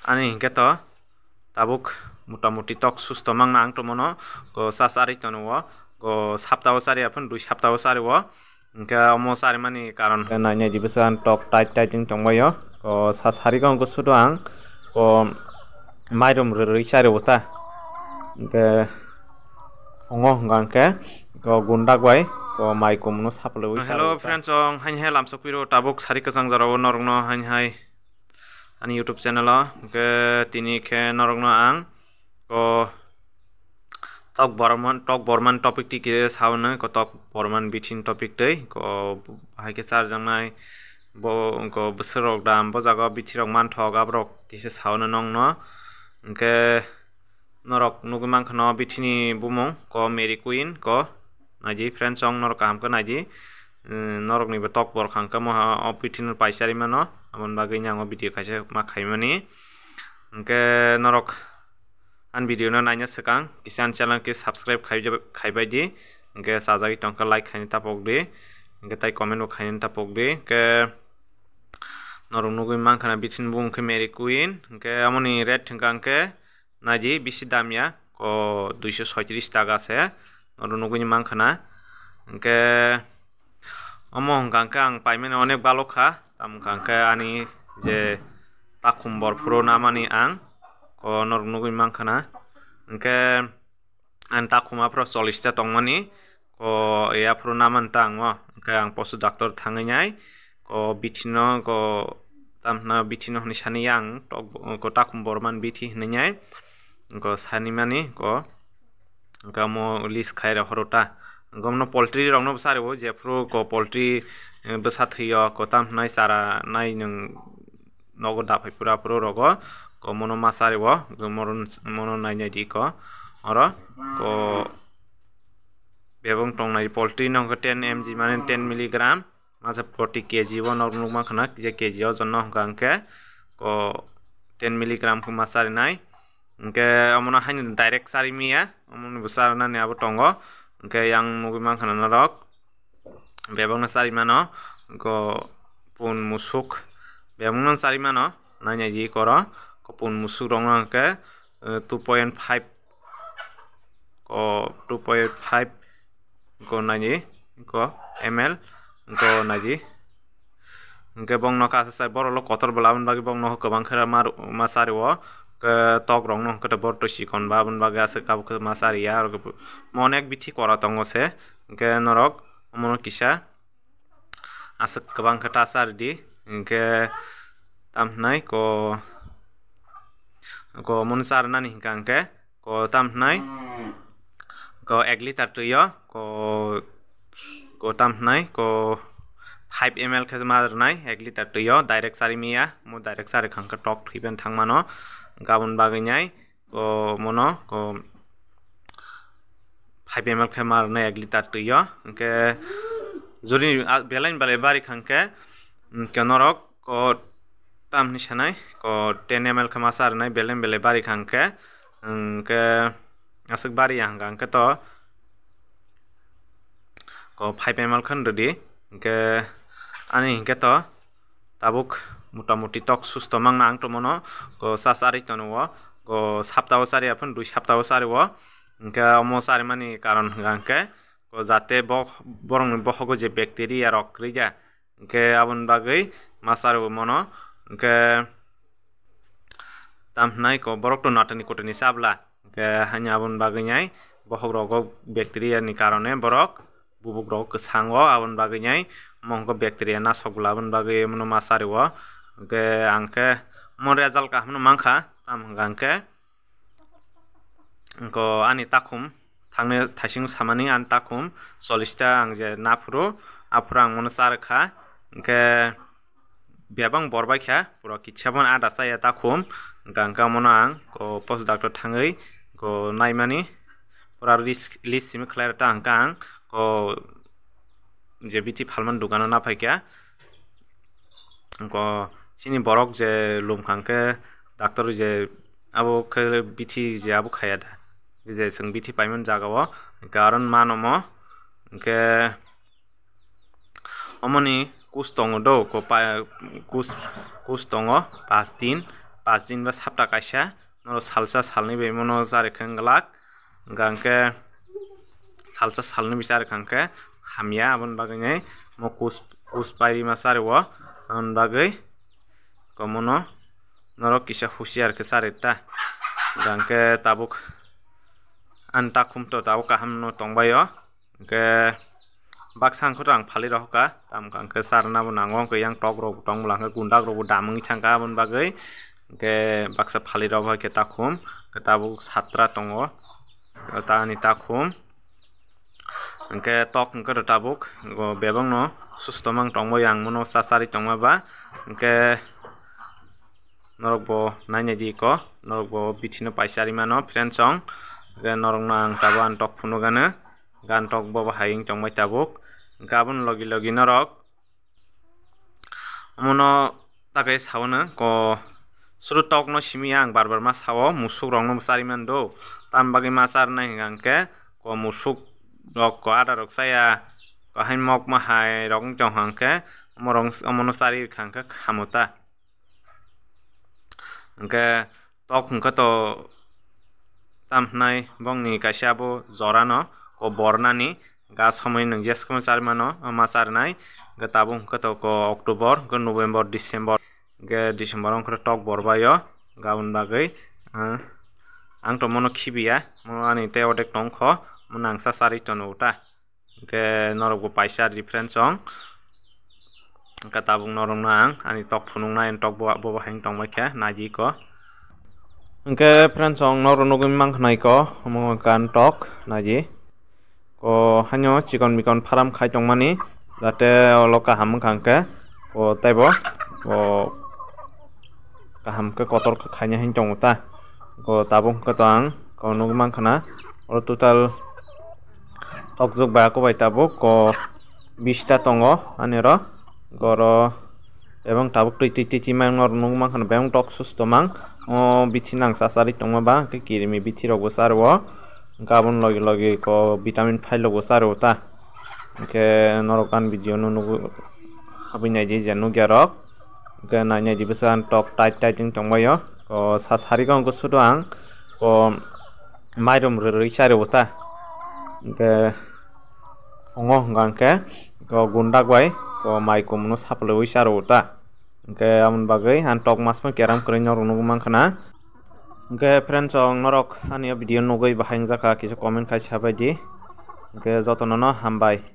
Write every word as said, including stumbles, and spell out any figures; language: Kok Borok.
Ani hinkhe to tabuk motamuti tok susto mangna ang tongmano, ko sa chari tono o, ko saptao chari aphano dui saptao chari o. Hinkhe omo charimani karon nainai di bwsa ang tok tight tight wng tongbaio. Ko sa sarikhe ang sudo ang ko mairum rwrwi chari o ta. Hinkhe ongo hwnkha hinkhe ko gundak bai ko mai kumno sapulwi chari o ta. Hello friends, ong hain hai lamsok piro tabuk sari kwchang jorao norokno hain hai ani YouTube channel o. Hinkhe tini khe norokno ang ko tok borman, tok borman topic twi khe sawi nai, ko tok borman bithi ni topic twi ko hai khe charjaknai bo ko bwswk rok dam bo jaga o bithi rok manthok aborok kisa sawi nai nongno. Hinkhe norok nugwi mankha no bithi ni bumung ko Mary Queen ko. Naidi friends, chwng norok kaham khe naidi. Norok ni bo tok borok hang khe moha o bithi no paisari mano, aboni bagwi ang o video kaisa ma khaimani. Hinkhe norok ani video no naina swkang kisa ani channel khe subscribe khai, khaibai di. Hinkhe chajagwi tongkha like khaina tapok di. Hinkhe tai comment bo khaina tapok di. Hinkhe norok nugwi mankha na bithi ni bumung khe Mary Queen. Hinkhe amoni rate hinkha hinkhe naidi bisi dam ya, ko duiso soitris taka se, oro nugwi mankha na. Hinkhe omo hwnkha hinkhe ang paimani onek balok kha, tamo hwnkha hinkhe ani je takhum bor phuru namani ang, ko norok nugwi mankha na. Hinkhe ani takhum aphuru chollish ta tongmani, ko yaphuru namani ta ang o. Hinkhe ang posu doctor thangwi nai, ko bithi no, ko tamna bithi no hwnwi sani yang, tok, ko takhum borman bithi hwnwi nai, ko sani mani, ko hinkhe omo list khai rw horo ta. Hinkhe omo poultry rok no bwsa rw o, jephuru ko poultry, eh, bwsa thwi o, ko tam hwnai chara nai nwng nogo daphai pura phuru rogo, ko mono ma chari o, mono, mono nai nai di ko, oro, ko bebong tong nai poultry no hwnkhe ten M G mane ten milligram, masa proti K G o nok nuk mankha na, je K G o ojon no hwnkha hinkhe, ko ten milligram khe ma chari nai, hinkhe omono haino direct chari maya, omono bo chara nani abo tongo, hinkhe yang nugwi mankha na norok. Bebakno chari mano, ko pun musuk bebakno chari mano, nainai di koro, ko pun musuk rok no hwnkhe, eh, two point five, ko two point five, ko naidi, ko M L, ko naidi. Hwnkhe bongno kasa sai borok lo kotor bwla aboni bagwi bongno kwbang khe ma, ma chari o, ke tok rok no hwnkhe bor twi sikon ba aboni bagwi aswk abo khe ma chari ya, aro mo onek bithi kora tongo se, hwnkhe norok omono kisa aswk kwbang khe ta chari di, hwnkhe tam hwnai ko, ko omono charnani hwnkha hwnkhe ko tam hwnai, ko ek liter twi o, ko, ko tam hwnai, ko five M L khe ma rwnai, ek liter twi o, direct chari maya, mo direct chari kha hwnkhe tok thwi pen thang mano, gabon bagwi nai, ko mono, ko five M L khe ma rwnai ek liter twi o, hwnkhe jodi belai ni belai bari kha hwnkhe, hwnkhe norok ko tam hwnwi sanai, ko ten M L khe ma cha rwnai, belai belai bari kha hwnkhe, hwnkhe aswk bari ya hwnkha hwnkhe to ko five M L khe rwdi, hwnkhe ani hwnkhe to tabuk motamuti tok susto mangna ang tongmano, ko cha chari tono o, ko sapta o chari aphano dui sapta o chari o, hwnkhe omo charimani karon hwnkha hwnkhe ko jate bo, borokni bohogo je bacteria rok kwrwi ya, hwnkhe aboni bagwi ma chari o mono, hwnkhe tam hwnai ko borok to natani kutani chabla, hwnkhe haino aboni bagwi nai bohok rogo bacteria ni karone borok bubuk rogo kwchango, aboni bagwi nai omo hwnkhe bacteria nasok bwla, aboni bagwi omono ma chari o, hwnkhe ang khe omo result kaham no mankha, tamo hwnkha hwnkhe ko ani takhum thangni thaising samani ani takhum chollish ta ang je naphuru, aphuru ang mono charwkha, hwnkhe bebak bor bai kha, pura kitsa phano ada chaya takhum, hwnkha hwnkhe omono ang ko post doctor thangwi ko naimani, pura list, list simi khlai rwkha hwnkha ang ko je bithi phalmani dukano na phaikha. Ko chini borok je lum kha hwnkhe doctor je abo khe bithi je abo khaya da, je chwng bithi paimani jaga o hwnkhe aro mano mo hwnkhe omoni kus tongo do, ko pa-, kus, kus tongo pas din, pas din ba sapta kaisa, norok salsa salnwi bai mono chari khe wng glak. Hwnkha hwnkhe salsa salnwi bai chari kha hwnkhe hamya, aboni bagwi nai mo kus, kus pairima chari o, aboni bagwi komono norok kisa husiar khe chari ta. Hwnkha hwnkhe tabuk ani takhum to tabuk kaham no tongbai o. Hwnkhe baksa hwnkhe to ang phalwi rohor kha, tamo hwnkha hwnkhe charna bo nango, hwnkhe yang tok rok bo tong bwla hwnkhe gundak rok bo dam wngwi thang kha, aboni bagwi hwnkhe baksa phalwi rohor kha takhum, hwnkhe tabuk satra tongo, ta ani takhum. Hwnkhe tok hwnkhe to tabuk bebak no susto mang tongbai ang, mono cha chari tongma ba, hwnkhe norok bo nainai di ko, norok bo bithi no paisa ri mano friends song. Hwnkhe norok no ang tabuk ani tok phunuk ano, gan tok bo bo hai wng tongbai tabuk. Hwnkhe aboni logi logi norok omono takai sao no ko, suru tok no simi ang bar bar ma sao, musuk rok no bo chari mano do, tam bagwi ma charnai hwnkha hwnkhe ko musuk rok ko ada rok chaya, ko hai mok ma hai rok wng tong hwnkhe omo rok, omono chari kha hwnkhe khamo ta. Hwnkhe tok hwnkhe to tam hwnai bongni kaisa bo jora no ko bornani ga somoi nwng jesukma chari mano, ma charinai. Hwnkhe tabuk hwnkhe to ko October, hwnkhe November, December, hwnkhe December o hwnkhe tok borbai o gabon bagwi. Ah, ang to mono khibiya, mono ani tei odek tongkho, mono ang cha chari tono uta. Hwnkhe norok bo paisa reference song. Hwnkhe tabuk norok no ang ani tok phunuknai, ani tok bo, bo hai tongbai khe naidi ko. Hwnkhe friends song norok nugwi mankha nai ko, omo gan tok naidi. Ko haino chikon mikon pharam khai tongmani, jate olo kaham wngkha hwnkhe, ko teibo, ko kaham khe kotor khe khaina hin tongo ta. Ko tabuk hwnkhe to ang ko nugwi mankha na, oro total tokjwk bai ako bai tabuk ko bista tongo ani oro. Goro ebong tabuk twi twi twi twi mang norok nugwi mankha na, bebak tok susto mang. O bithi nang cha chari tongma ba hwnkhe kirimi bithi rok bo charo. Hwnkhe aboni logi logi ko vitamin phailok bo charo ta. Hwnkhe norok ani video no nugwi habwi naidi je nukya rok. Hwnkhe nai naidi bwsa tok tight tight wng tongbaio. Ko sa sari khe hwnkhe sudo ang ko mairum rwrwi chari bo ta. Hwnkhe tongo hwnkha hwnkhe ko gundak bai ko mai kumno saplaiwi charo bo ta. Hwnkhe aboni bagwi ang tok masma keram kwrwi norok nugwi mankha na. Hwnkhe friends song norok ani o video nugwi bahai wngjakha kisa comment khai sabaidi. Hwnkhe jotono no hambai.